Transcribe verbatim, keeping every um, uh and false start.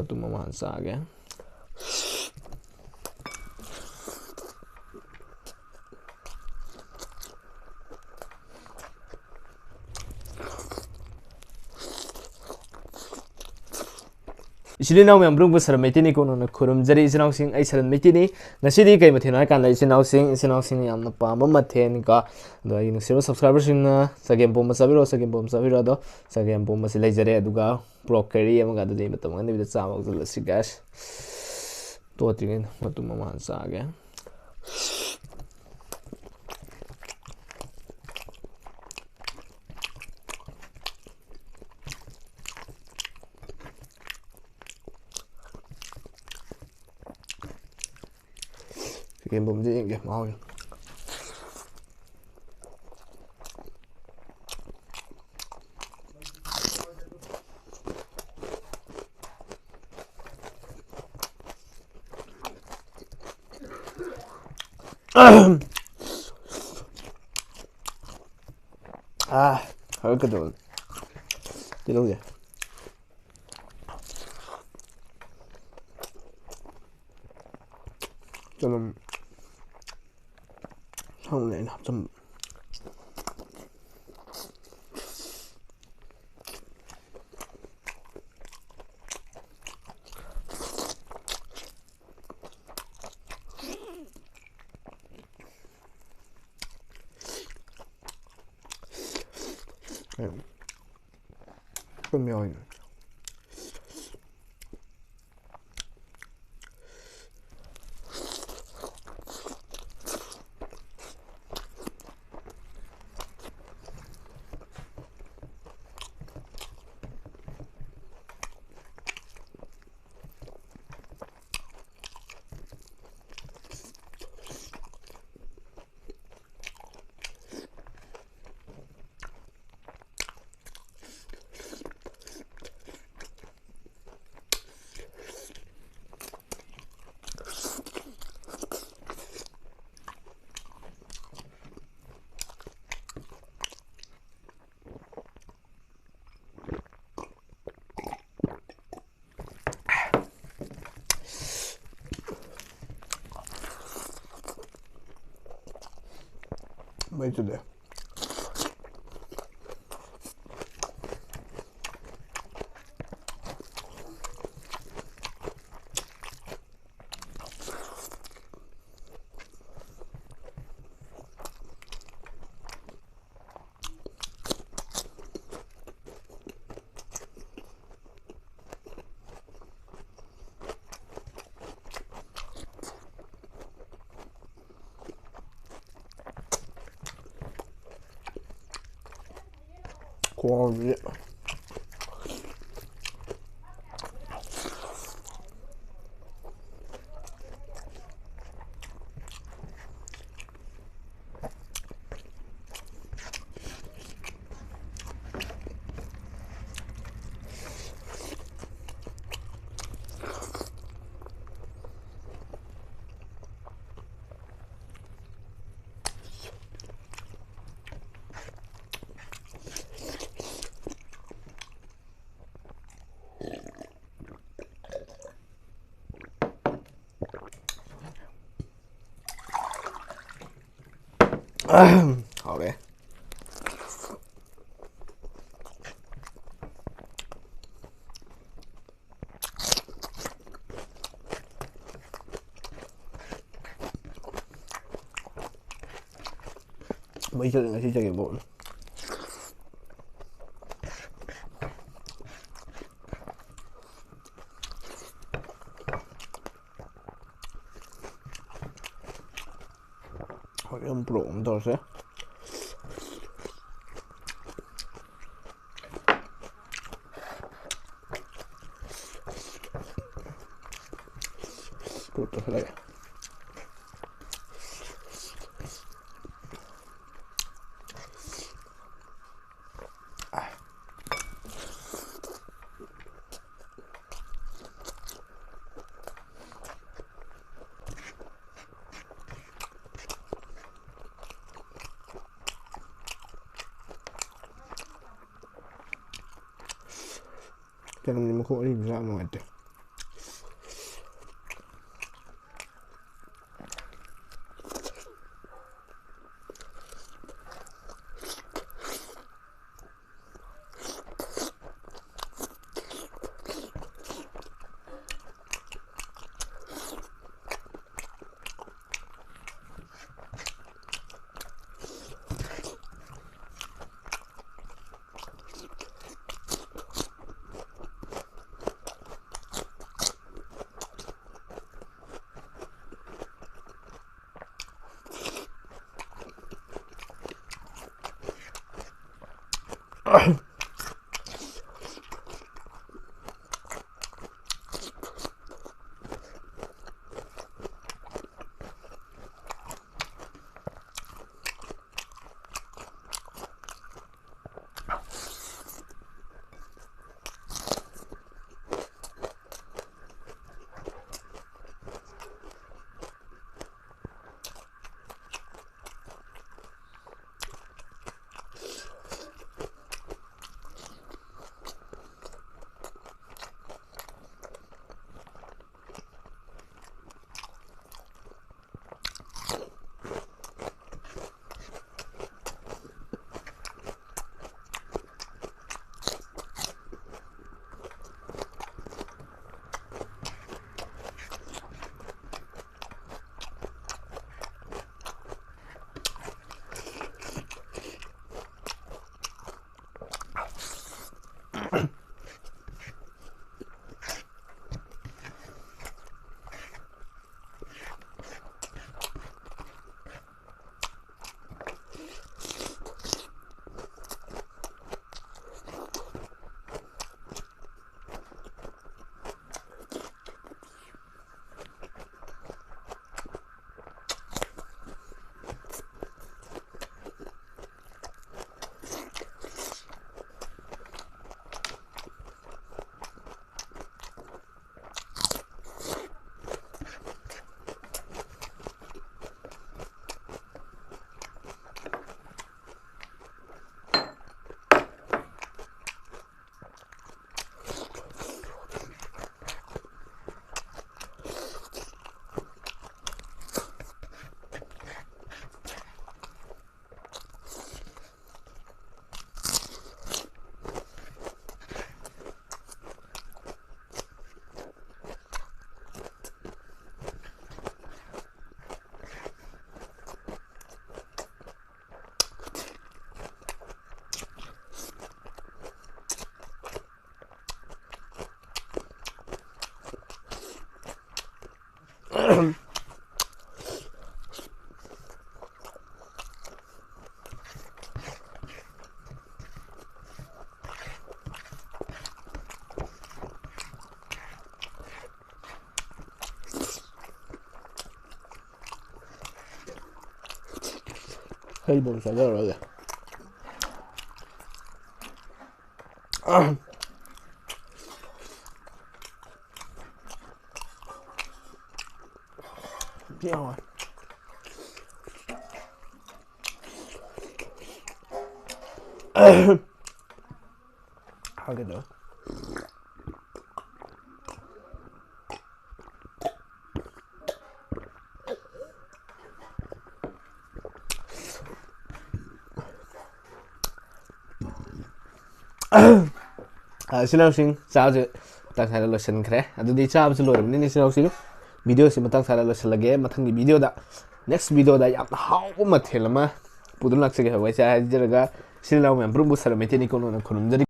ꯃꯇꯨꯝ ꯑꯃ ꯍꯥꯟꯅ ꯆꯥꯒꯦ꯫ ꯏꯆꯤꯜ ꯏꯅꯥꯎ ꯃꯌꯥꯝ ꯄꯨꯝꯅꯃꯛꯄꯨ ꯁꯔꯟ ꯃꯩꯇꯩꯅꯤ ꯀꯣꯛꯅꯅ ꯈꯨꯔꯨꯝꯖꯔꯤ꯫ ꯏꯆꯤꯜ ꯏꯅꯥꯎꯁꯤꯡ, ꯑꯩ ꯁꯔꯟ ꯃꯩꯇꯩꯅꯤ꯫ ꯉꯁꯤꯗꯤ ꯀꯩ ꯃꯊꯦꯜꯅꯣ ꯍꯥꯏꯀꯥꯟꯗ, ꯏꯆꯤꯜ ꯏꯅꯥꯎꯁꯤꯡ, ꯏꯆꯤꯜ ꯏꯅꯥꯎꯁꯤꯡꯅ ꯌꯥꯝꯅ ꯄꯥꯝꯕ ꯃꯊꯦꯜꯅꯤꯀꯣ꯫ ꯑꯗꯣ ꯑꯩꯒꯤ ꯅꯨꯡꯁꯤꯕ subscriberꯁꯤꯡꯅ ꯆꯒꯦꯝ ꯄꯣꯝꯕ ꯆꯥꯕꯤꯔꯣ, ꯆꯒꯦꯝ ꯄꯣꯝꯕ ꯆꯥꯕꯤꯔꯣ꯫ ꯑꯗꯣ ꯆꯒꯦꯝ ꯄꯣꯝꯕꯁꯤ ꯂꯩꯖꯔꯦ, ꯑꯗꯨꯒ broccoli ꯑꯃꯒ, ꯑꯗꯨꯗꯤ ꯃꯇꯝ ꯃꯥꯡꯍꯟꯗꯕꯤꯗ ꯆꯥꯕ ꯍꯧꯖꯤꯜꯂꯁꯤ, guys꯫ ꯇꯣꯠꯇ꯭ꯔꯤꯉꯩꯗ ꯃꯇꯨꯝ ꯑꯃ ꯍꯥꯟꯅ ꯆꯥꯒꯦ꯫ ꯆꯒꯦꯝ ꯄꯣꯝꯕꯁꯦ ꯌꯦꯡꯒꯦ ꯃꯍꯥꯎꯁꯦ꯫ ꯑꯥ, ꯍꯧꯒꯠꯀꯗꯧꯔꯦ꯫ ꯇꯤꯜꯍꯧꯁꯦ꯫ ꯆꯅꯝ ꯁꯪꯅ ꯑꯩꯅ ꯍꯥꯞꯆꯤꯟꯕ꯫ ꯊꯨꯝ ꯌꯥꯎꯏꯅꯦ꯫ ꯃꯩ ꯆꯨꯗꯦ꯫ ꯈꯣꯡꯁꯦ꯫ ꯍꯥꯎꯔꯦ꯫ ꯃꯩ ꯆꯠꯂꯦ ꯉꯁꯤ ꯆꯒꯦꯝꯄꯣꯝꯕ꯫ ꯍꯣꯔꯦꯟ ꯄꯨꯔꯛꯑꯣ ꯑꯃ ꯇꯧꯔꯁꯦ꯫ ꯄꯨꯔꯛꯇ ꯂꯩꯔꯦ꯫ ꯆꯅꯝꯗꯤ ꯃꯈꯣꯛ ꯑꯔꯤꯕꯁꯨ ꯌꯥꯝ ꯅꯨꯡꯉꯥꯏꯇꯦ꯫ ꯍꯩ ꯕꯣꯝ ꯆꯥꯖꯔꯨꯔꯒꯦ꯫ ꯊꯤ ꯍꯥꯎꯋꯦ꯫ ꯍꯥꯏꯒꯦ ꯇꯧꯋꯦ꯫ ꯑ, ꯏꯆꯤꯜ ꯏꯅꯥꯎꯁꯤꯡ, ꯆꯥꯕꯁꯦ ꯃꯇꯥꯡ ꯁ꯭ꯋꯥꯏꯗ ꯂꯣꯏꯁꯤꯟꯈ꯭ꯔꯦ꯫ ꯑꯗꯨꯗꯤ ꯆꯥꯕꯁꯨ ꯂꯣꯏꯔꯕꯅꯤꯅ, ꯏꯆꯤꯜ ꯏꯅꯥꯎꯁꯤꯡ, videoꯁꯤ ꯃꯇꯥꯡ ꯁ꯭ꯋꯥꯏꯗ ꯂꯣꯏꯁꯤꯜꯂꯒꯦ꯫ ꯃꯊꯪꯒꯤ videoꯗ, next videoꯗ ꯌꯥꯝꯅ ꯍꯥꯎꯕ ꯃꯊꯦꯜ ꯑꯃ ꯄꯨꯗꯨꯅ ꯂꯥꯛꯆꯒꯦ ꯍꯥꯏꯕ ꯑꯩꯁꯦ ꯍꯥꯏꯖꯔꯒ, ꯏꯆꯤꯜ ꯏꯅꯥꯎ ꯃꯌꯥꯝ ꯄꯨꯝꯅꯃꯛꯄꯨ ꯁꯔ ꯃꯩꯇꯩ ꯅꯤꯡꯀꯣꯛꯅ ꯈꯨꯔꯨꯝꯖꯔꯤ꯫